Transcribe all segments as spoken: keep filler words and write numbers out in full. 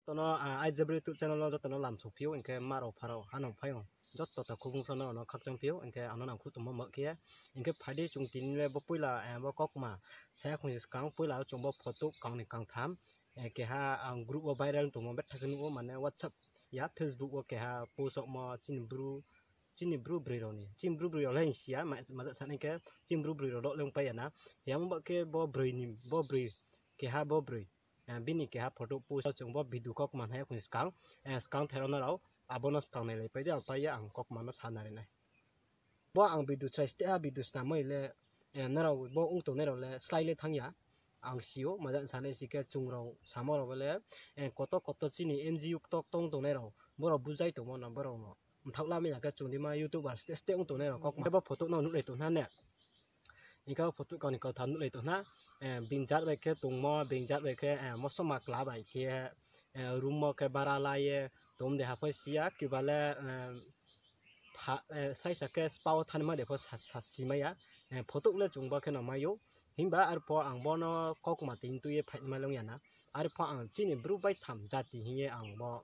Tono, ah, Aijabri YouTube channel no joto no lamsophi ou, hing khe ma rao pha rao, hanang phaiyong, joto takhu bungso no, no khakchangphi ou, hing khe ano nangkhu tongmo ma khe ye. Hing khe phai di chung tini le bo poila, eh, bo kaukma sa ya khong se skang poila chung bo photo kang ni kang tham, eh, keha ang group wo viral tongmo betha khe nuh ou, mane WhatsApp ya Facebook wo keha post yagmo chini Bru, chini Bru broi rao ni, chini Bru broi rao le hing si ya, ma-, maja sanai khe chini Bru broi rao le ongpai ya na. Hiyamo ba khe bo broi ni, bo broi, keha bo broi, eh, bini keha photo post chung bo video kaukma nai ya khong se skang, eh, skang therao nrao abo no skang nailaipai di, ang pai ya ang kaukma no sa nari nai. Bo ang video chrai ste ha video snamoi le, eh, nrao bo ong tongnai rao le slái le thanng ya. Ang si ou, maja sanai si khe chung rao samo rao le, eh, koto koto chini N G O ktokto ong tongnai rao, bo rao bujai tongmo no, bo rao no mthaoh lamai ya khe chung di ma YouTuber ste ste ong tongnai rao kaukma. Bo photo no nuhlai tong na ne. Hing khe bo photo kang ni kautham nuhlai tong na. Eh, being jat bai khe tongmo, being jat bai khe, eh, mosoma kla bai khe, eh, room wo khe bara la ye tong de ha pho si ya, kiba le, eh, pha-, eh, saisa khe spa wo thanngma de pho sa-, sa-, simai ya. Eh, photo le chung bo khe no mai ou. Himba arpho ang bo no kaukma tini tui ye phaimai long ya na. Arpho ang chini Bru baitham jati hing ye ang bo,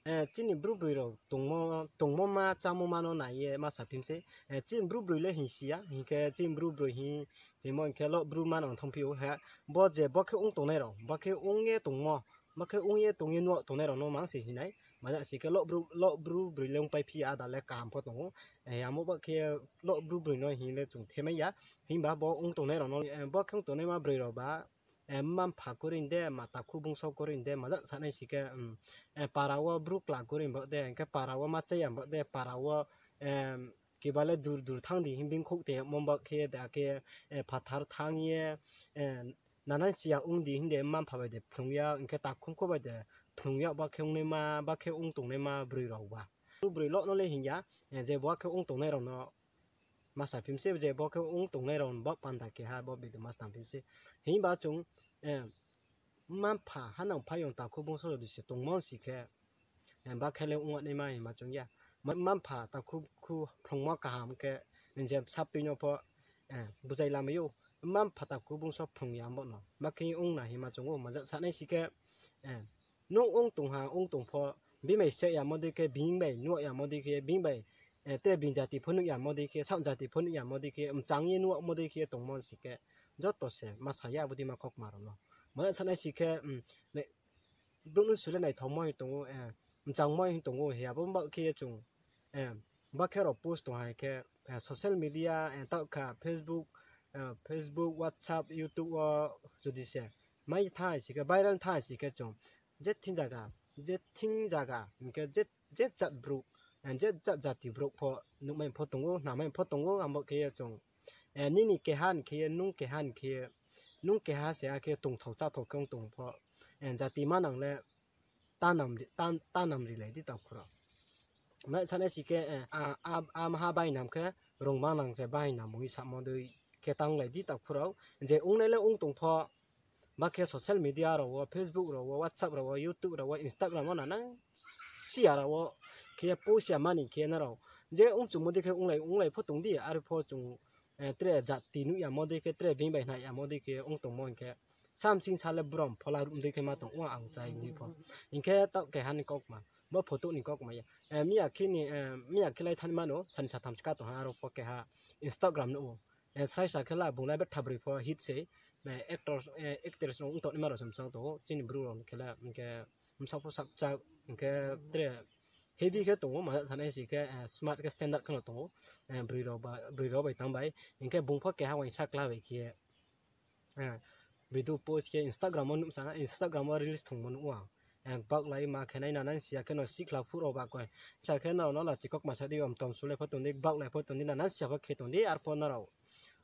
eh, chini Bru broi rao tongmo, tongmo ma, chámo ma no nai ye ma saphi mi sei. Eh, chini Bru broi le hing si ya, hing khe chini Bru broi hing, hingmo hing khe lo Bru ma no thanngphi ou he. Bo je bo khe ong tongnai rao, bo khe ong ye tongmo, bo khe ong ye tong ye nuh tongnai rao no mang se hing nai. Maja si khe lo Bru, lo Bru broi le ongpaiphi ya, ada le kaham pho tong ou. Eh, amo ba khe lo Bru broi no hing le chung themai ya. Himba bo ong tongnai rao no, eh, bo khe ong tongnaima broi rao ba, eh, mma mpha kroi de, ma takhu bungso kroi de, maja sanai si khe, mm, eh, para wo Bru kla kroi bo de, hing khe para wo ma chaya bo de, para wo, eh, kiba le dur dur thanng di hing bini khouh te mo ba khe de, akhe, eh, phathar thanng ye, eh, nanai siya ong di hing de mma mpha bai de phrung ya, hing khe takhumkhu bai de phrung ya, ba khe ongnaima, ba khe ong tongnaima broi rao ba. Bru broi lo no le hing ya, eh, je bo khe ong tongnai rao no ma saphi mi sei, je bo khe ong tongnai rao no bo panda keha bo video ma saphi mi sei. Himba chung, eh, mma mpha hanang phaiyong takhu bungso jodi se tongmo si khe, eh, ba khe le ong naima hingma chung ya. Ma-, mma mpha takhu khu phrungmo kaham khe, je saptui no pho, eh, bujai lamai ou. Mma mpha takhu bungso phrung ya bo no, ba khe ong na hingma chung ou, maja sanai si khe, eh, nung ong tong ha, ong tong pho, bini bai se yamo dei khe, bini bai nuh yamo dei khe, bini bai, eh, tre bini jati pho nuh yamo dei khe, saoh jati pho nuh yamo dei khe, mchang ye nuhmo dei khe tongmo si khe, joto se ma sa ya abo dei ma kaukma rao no. Maja sanai si khe, mm, ne, brouh no sule naithaomo hing tong ou, eh, mchangmo hing tong ou, he abo ba khe ye chung, eh, ba khe rao post tong hai khe, eh, social media, eh, taoh kha Facebook, eh, Facebook, WhatsApp, YouTube wo jodi se mai thanng hai si khe, viral thanng hai si khe chung je thing zaga, je thing zaga, hing khe je, je jat brouh, eh, je jat jati brouh pho nuhmai pho tong ou, hnamai pho tong ou, abo khe ye chung, eh, nini keha ni khe ye, nung keha ni khe ye, nung keha se akhe tongthao cháthao khe ong tong pho, eh, jati manang le tanam ri-, tan-, tanam rilai di takhu rao. Mai sanai si khe, eh, a, a, a maha bainam khe rung manang se bainam ong samo dei khe tanglai di takhu rao. Je ongnai le ong tong pho, ba khe social media rao wo, Facebook rao wo, WhatsApp rao wo, YouTube rao wo, Instagram wo nanang siya rao wo khe post ya mani khe nrao je ong chungmo dei khe onglai, onglai pho tong di, are pho chung, eh, tre jati nuh yamo dei khe, tre bini bai hnai yamo dei khe ong tongmo hing khe, samsing sa le brom phola ruh dei khe ma tong ou ang chá hing di pho. Hing khe taoh keha ni kaukma, bo photo ni kaukma ya. Eh, miya khe ni, eh, miya khe lai thanng mano, sani satham ska tong ha, aro pho keha Instagram nuh ou. Eh, sraisa khe la bung le betha broi pho hit sei, eh, actor, eh, actress no ong tongnaima rao se mchang tong ou, chini Bru rao ni khe la, hing khe bsa pho sakcha, hing khe tre heavy khe tong ou, maja sanai si khe, eh, smart khe standard khe no tong ou, eh, broi rao ba, broi rao bai tang bai, hing khe bung pho keha uaingsa kla bai khe, eh, video post khe Instagram wo nuh sa, Instagram wo reels thungmo nuh ou ang. Eh, baklai ma khe nai nanang siya khe no sikhla phuh rao ba koi. Sa khe nrao no la chikokma sa di, om tom sulai pho tong di, baklai pho tong di, nanang siya pho khe tong di, arpho nrao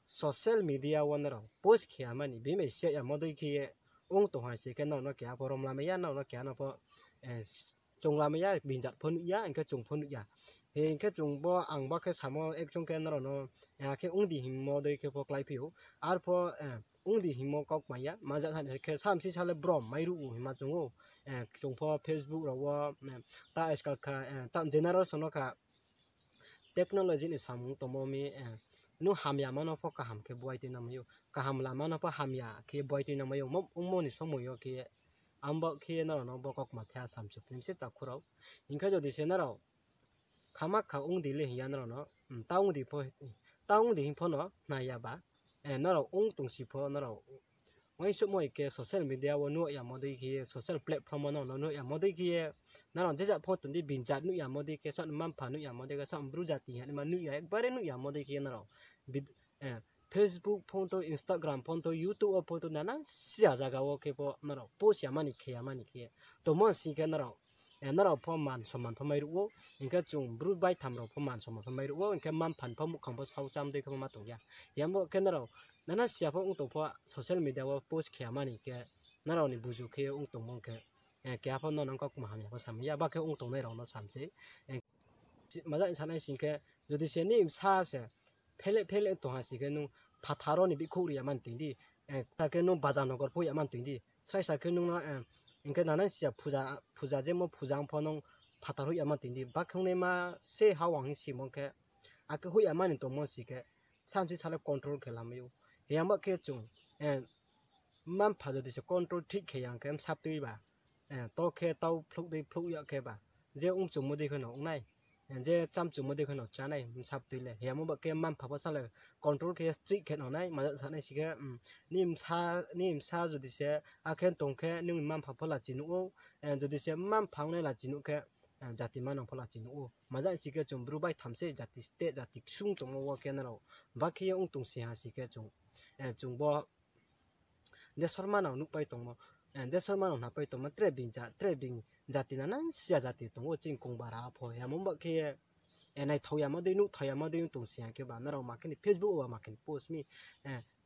social media wo nrao post khe ya mani, bini bai se yamo dei khe ye ong tong hai si khe nrao no keha pho rom lamai ya, nrao no keha no pho, eh, chung lamai ya, bini jat pho nuh ya, hing khe chung pho nuh ya. Hing khe chung bo, ang bo khe samo ekchong khe nrao no, eh, akhe ong di hingmo dei khe pho kláiphi ou. Arpho, eh, ong di hingmo kaukma ya, maja khe samsing sa le brom mairuh ou hingma chung ou. Eh, chung pho Facebook rao wo, eh, ta ajkal kha, eh, ta generation no kha, technology ni samung tongmo mi, eh, nung hamyama no pho kaham khe buai tui nangmai ou, kaham lama no pho hamya khe buai tui nangmai ou, mo-, ongmo ni somoi yo khe, Ang bo khe nrao no bo kaukma the samchu phim se takhu rao. Hing khe jodi se nrao khama kha ong di le hing ya nrao no, ta ong di hing pho no nai ya ba, nrao ong tong si pho nrao uaingsouhmo khe social media wo nuh yamo dei khe ye, social platform wo nrao no nuh yamo dei khe ye, nrao je jat pho tong di, bini jat nuh yamo dei khe, sa mma-mpha nuh yamo dei khe, sa bru jati hing ye ma nuh ya, ekbare nuh yamo dei khe ye nrao Facebook phone to, Instagram phone to, YouTube wo phone to, nanan sia zaga wo khe pho nrao post yamani khe yamani khe tongmo sing khe nrao pho man soman pho mairuh ou, hing khe chung bru baitham rao pho man soman pho mairuh ou, hing khe mma-mpha ni pho muhkhang pho saocham dei khe pho ma tong ya. Yamo khe nrao nanan sia pho ong tong pho social media wo post khe yamani khe nrao ni buzu khe ong tongmo khe, keha pho no nang kaukma hamya pho samai ya, ba khe ong tongnai rao no sam se. Maja sanai sing khe, jodi se nini bsa se phele phele tong ha sing khe nung phathar wo ni bikhouh ri yamani tong di, ta khe nung bajar nogor pho yamani tong di, sraisa khe nung no, hing khe nanan sia phuja jemo phuja ong pho nung phathar hoih yamani tong di, ba khe ongnaima se ha wang hing simo khe, akhe hoih yamani tongmo sing khe, samsi sale control khe lamai ou. Hiyang ba khe chung mma-mpha jodi se control thik khe yang khe bsa tui ba, to khe tau phlouh dei phlouh ya khe ba, je ongchungmo dei khe no ong nai, je chámchungmo dei khe no chá nai bsa tui le. Hiyamo ba khe mma-mpha pho sale control khe strict khe no nai, maja sanai sing khe, nini bsa jodi se akhe tong khe nini mma-mpha pho lachi nuh ou, jodi se mma-mpha ongnai lachi nuh khe, jati manang pho lachi nuh ou. Maja sing khe chung bru baitham se jati state jati ksung tongmo wo khe nrao ba khe ye ong tong si ha sing khe chung, chung bo Desorma no nuhpai tongmo, Desorma no hnapai tongmo, tre bini jati nanan sia jati tong ou chini kongbara pho. Hiyamo ba khe ye, naithao yamo dei, nuhthao yamo dei ong tong si ha khe ba, nrao ma khe ni Facebook wo ma khe ni post mi,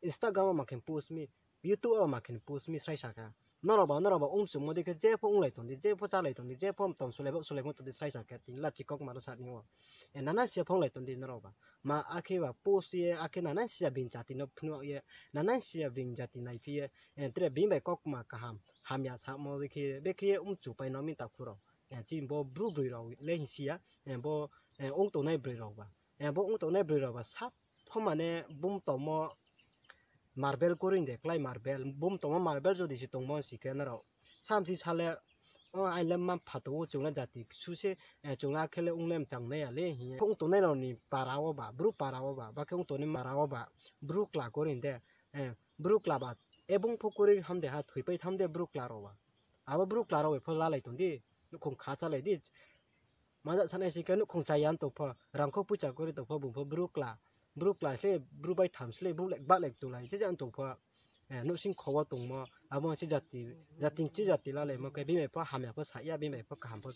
Instagram wo ma khe ni post mi, YouTube wo ma khe ni post mi sraisa kha. Nrao ba, nrao ba ongchungmo dei khe je pho onglai tong di, je pho chálai tong di, je pho mtom sulai bo sulaimo tong di sraisa khe, tini lachi kaukma ro sa ni ou. Nanan sia pho onglai tong di nrao ba. Ma akhe ba post ye, akhe nanan sia bini jati no phnuh ye, nanan sia bini jati naiphi ye, tre bini bai kaukma kaham hamya samo dei khe, be khe ye ongchupai no mi takhu rao. Chini bo bru broi rao le hing si ya, bo ong tongnai broi rao ba. Bo ong tongnai broi rao ba sa pho mane bumtomo marble kori de, klái marble, bumtomo marble jodi se tongmo sing khe nrao samsi sale, o aini le mma-mpha tong ou, chung le jati ksu se, chung le akhe le ong le mchang nai ya le hing ye. Ong tongnai rao ni para wo ba, bru para wo ba, ba khe ong tongnai para wo ba, bru kla kori de, bru kla ba, ebong pho kori ham de ha, thoipai tham de bru kla rao ba. Abo bru kla rao bai pho lalai tong di, nouhkhong kha chálai di. Maja sanai sing khe nouhkhong chaya tong pho, rangkho poicha kori tong pho, bung pho bru kla, bru kla sle, bru baitham sle, bru lek ba lek tulai, je ja tong pho, nouhsing kho wo tongmo, abo se jati, jati chi jati lalaimo khe, bini bai pho hamya pho sa ya, bini bai pho kaham pho,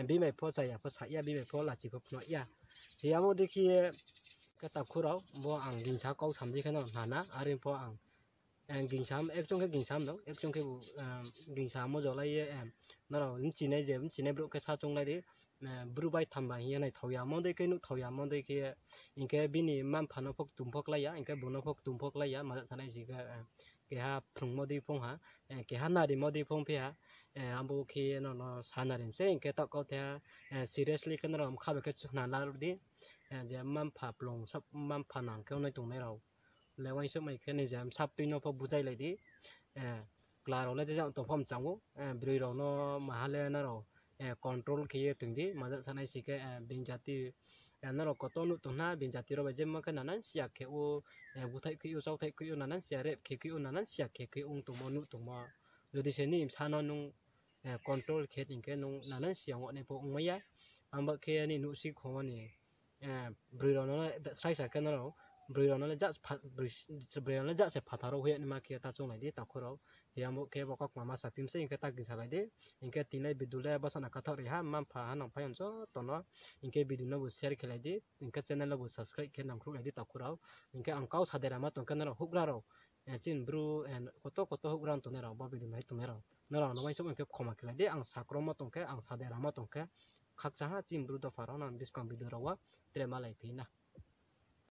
bini bai pho chaya pho sa ya, bini bai pho lachi pho phnuh ya. Hiyamo dei khe ye, khe takhu rao, bo ang gingsa kau sam di khe no hna na, are pho ang gingsa, ekchong khe gingsa no, ekchong khe gingsa mo jolai ye, nrao bchinai je, bchinai brouh khe sa chounglai di, bru baitham ba hing ye naithao yamo dei khe, nuhthao yamo dei khe, hing khe bini mma-mpha no pho ktum pho klái ya, hing khe bung no pho ktum pho klái ya, maja sanai sing khe, keha phrungmo dei phong ha, keha narimo dei phong phi ha, abo khe nrao no sa narim se, hing khe taoh kau the, seriously khe nrao mkha bai khe chuna laruh di, je mma-mpha plung, mma-mpha nang khe ongnai tongnai rao le uaingsouhmai khe ni je bsa tui no pho bujailai di, kla rao le je ja tong pho mchang ou, broi rao no maha le nrao control khe ye toing di, maja sanai sing khe, bini jati, nrao koto nuh tong hna, bini jati rao bai jemo khe nanan sia khe ou, búthaih khui ou, chauthaih khui ou, nanan sia rape khe khui ou, nanan sia khe khui ong tongmo, nuh tongmo. Jodi se nini bsa no nung control khe tong khe nung nanan sia ong nai pho ongmai ya. Ang ba khe nini nouhsing khong wo ni, broi rao no le sraisa khe nrao, broi rao no le, broi rao no le ja se phathar wo hoih ya naima khe ta chounglai di takhu rao. Hiyamo khe bo kaukma ma sa phim se, hing khe ta gingsa lai di. Hing khe tini le video le bsa no kathaoh ri ha, mma-mpha hanang phai joto no. Hing khe video no bo share khe lai di, hing khe channel no bo subscribe khe nangkhruh lai di takhu rao. Hing khe ang kau sa dera ma tong khe nrao houhgra rao, chini bru, koto koto houhgra tongnai rao, bo video nai tongnai rao, nrao no uaingsouhmai khe khoma khe lai di, ang sakromo tong khe, ang sa dera ma tong khe, khakchang ha chini bru dopha rao no buskang video rao wo tre malai phi na.